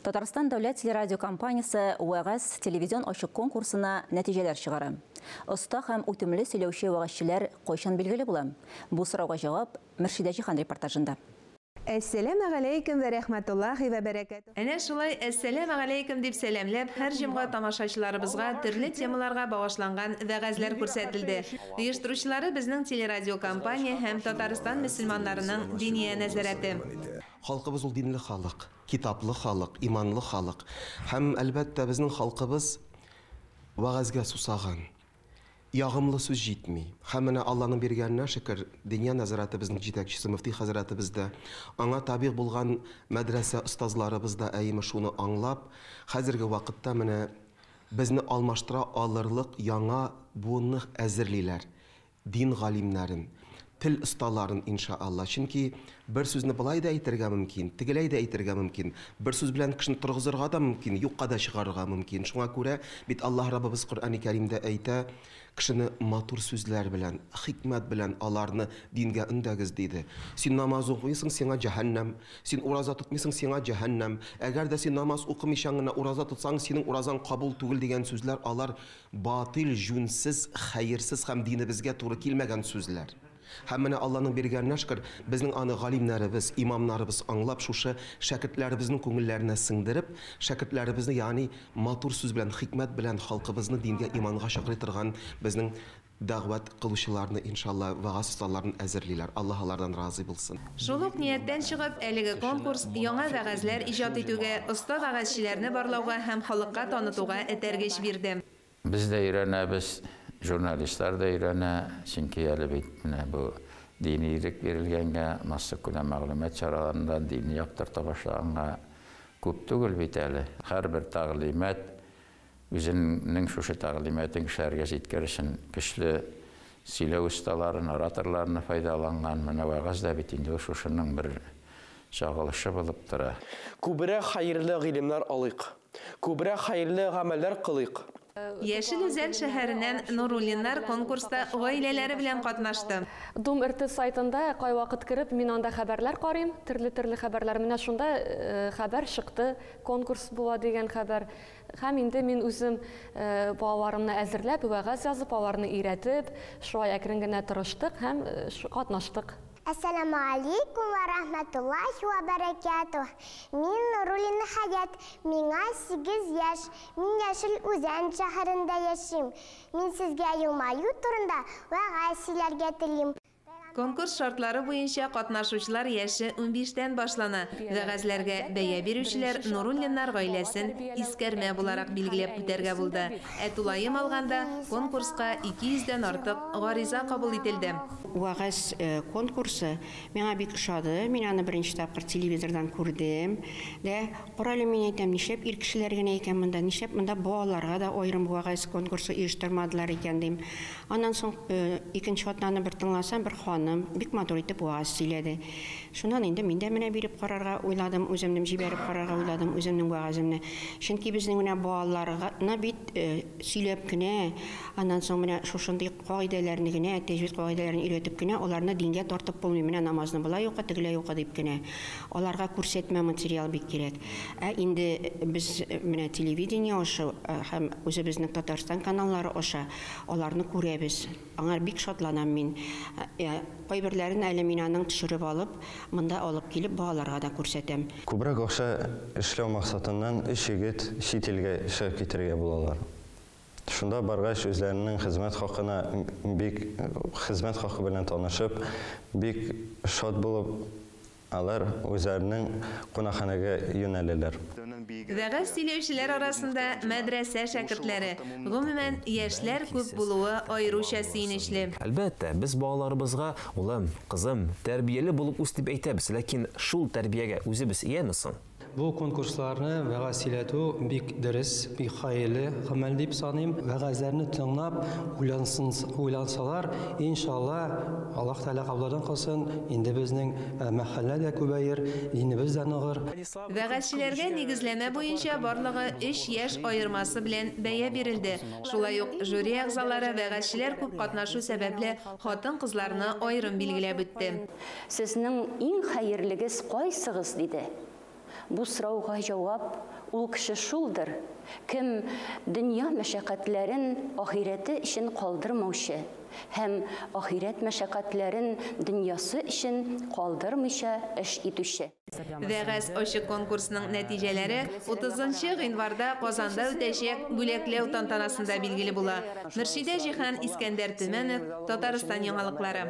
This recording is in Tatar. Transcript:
Татарстан дәүләт телерадиокомпаниясе Вәгазь телевизион ачык конкурсына нәтиҗәләр чыгара. Оста һәм үтемле сөйләүче вәгазьчеләр кайчан билгеле була? Бу сорауга җавап Мөршидә Җиһан репортажында. Әссәламегаләйкем вә рәхмәтуллаһи вә бәрәкәтүһ. Әнә шулай әссәламегаләйкем дип сәламләп, һәр җомга тамашачыларыбызга төрле темаларга багышланган вәгазьләр күрсәтелде. Оештыручылары безнең телерадиокомпания һәм Татарстан мөселманнарының Диния нәзарәте. Халкыбыз ул динле халык, китаплы халык, иманлы халык. Һәм, әлбәттә, безнең халкыбыз вәгазьгә сусаган. Ягымлы сүз җитми. Һәм менә Алланың биргәненә шөкер, Диния нәзарәтебезнең җитәкчесе мөфти хәзрәтебез дә, аңа табигъ булган мәдрәсә остазларыбыз да әйеме шуны аңлап, хәзерге вакытта менә безне алмаштыра алырлык яңа буынны әзерлиләр. Дин галимнәрен, тел осталарын, иншаалла. Чөнки бер сүзне болай да әйтергә мөмкин, тегеләй дә әйтергә мөмкин. Бер сүз белән кешене торгызырга да мөмкин, юкка да чыгарырга мөмкин. Шуңа күрә бит Аллаһ Раббыбыз Коръәни Кәримдә әйтә, кешене матур сүзләр белән, хикмәт белән аларны дингә өндәгез, диде. Син намаз укымыйсың, сиңа җәһәннәм. Син ураза тотмыйсың, сиңа җәһәннәм. Әгәр дә син намаз укымыйча гына ураза тотсаң, синең уразаң кабул түгел дигән сүзләр алар батил, җүнсез, хәерсез һәм динебезгә туры килмәгән сүзләр. Һәм менә Алланың биргәненә шөкер, безнең аны галимнәребез, имамнарыбыз аңлап, шушы шәкертләребезнең күңелләренә сеңдереп, шәкертләребезне, ягъни матур сүз белән, хикмәт белән халкыбызны дингә, иманга чакырый торган безнең дәгъват кылучыларны, иншалла, вәгазь осталарын әзерлиләр. Аллаһ алардан разый булсын. Шул ук нияттән чыгып, әлеге конкурс яңа вәгазьләр иҗат итүгә, оста вәгазьчеләрне барлауга һәм халыкка танытуга этәргеч бирде. Без дә өйрәнәбез, журналистлар да өйрәнә, чөнки әле бит менә бу дини ирек бирелгәнгә, массакүләм мәгълүмат чараларында динне яктырта башлаганга күп түгел бит әле. Һәрбер тәгълимат үзенең шушы тәгълиматын кешеләргә җиткерер өчен көчле сөйләү осталарын, ораторларны файдаланган. Менә вәгазь дә бит инде ул шушының бер чагылышы булып тора. Күбрәк хәерле гыйлемнәр алыйк, күбрәк хәерле гамәлләр кылыйк. Яшел Үзән шәһәреннән Нуруллиннар конкурста гаиләләре белән катнашты. Дум РТ сайтында кайвакыт кереп, мин анда хәбәрләр карыйм, төрле-төрле хәбәрләр. Менә шунда хәбәр чыкты, конкурс була дигән хәбәр. Һәм инде мин үзем балаларымны әзерләп, вәгазь язып, аларны өйрәтеп, шулай әкрен генә тырыштык һәм катнаштык. Ассаламу алейкум ва рахматуллахи ва баракатух. Мин Нуруллина Хаят, миңа 8 яшь. Мин Яшел Үзән шәһәрендә яшим. Мин сезгә елмаю турында вәгазь сөйләргә телим. Конкурс шартлары буенча катнашучылар яше 15-тән башлана. Вәгазьләргә бәя бирүчеләр Нуруллиннар гаиләсен искәрмә буларак билгеләп үтәргә булды. Ә тулаем алганда конкурска 200-дән артык гариза кабул ителде. Вәгазь конкурсы миңа бик ошады. Мин аны беренче тапкыр телевизордан күрдем. Дә, карале, мин әйтәм, нишләп ир кешеләр генә икән монда, нишләп монда балаларга да аерым вәгазь конкурсы оештырмадылар икән дим. Аннан соң икенче атнаны бер тыңласам, бер ханым бик матур итеп вәгазь сөйләде. Шуннан инде мин дә менә биреп карарга уйладым, үземнең җибәреп карарга уйладым, үземнең вәгаземне. Чөнки безнең менә балаларны бит сөйләп кенә, аннан соң менә шушындый кагыйдәләрне генә, тәҗвид кагыйдәләрен өйрәтеп кенә, аларны дингә тартып булмый. Менә намазны болай укы, тегеләй укы дип кенә. Аларга күрсәтмә материал бик кирәк. Ә инде без менә телевидение аша һәм үзебезнең Татарстан каналлары аша аларны күрәбез. Аңар бик шатланам мин. Кайберләрен әле мин аның төшереп алып, монда алып килеп балаларга да күрсәтәм. Күбрәк акча эшләү максатыннан өч егет чит илгә чыгып китәргә булалар. Шунда баргач үзләренең хезмәт хакына бик хезмәт хакы белән танышып, бик шат булып алар үзләренең кунакханәгә юнәләләр. Вәгазь сөйләүчеләр арасында мәдрәсә шәкертләре, гомумән, яшьләр күп булуы аеруча сөенечле. Әлбәттә, без балаларыбызга улым, кызым, тәрбияле булып үс дип әйтәбез, ләкин шул тәрбиягә үзебез ияме соң? Бу конкурсларны вәгазь сөйләтү бик дөрес, бик хәерле гамәл дип саныйм. Вәгазьләрне тыңлап, уйлансалар, иншалла, Аллаһ Тәгалә кабуллардан кылсын, инде безнең мәхәллә дә күбәер, динебез дә ныгыр. Вәгазьчеләргә нигезләмә буенча барлыгы 3 яшь аермасы белән бәя бирелде. Шулай ук жюри әгъзалары вәгазьчеләр күп катнашу сәбәпле хатын-кызларны аерым билгеләп үтте. Сезнең иң хәерлегез кайсыгыз, диде. Бу сорауга җавап, ул кеше шулдыр, кем дөнья мәшәкатьләрен ахирәте өчен калдырмаучы һәм ахирәт мәшәкатьләрен дөньясы өчен калдырмыйча эш итүче. Вәгазь ачык конкурсының нәтиҗәләре 30 нчы гыйнварда Казанда үтәчәк бүләкләү тантанасында билгеле була. Мөршидә Җиһан, Искәндәр Төмәнов, Татарстан яңалыклары.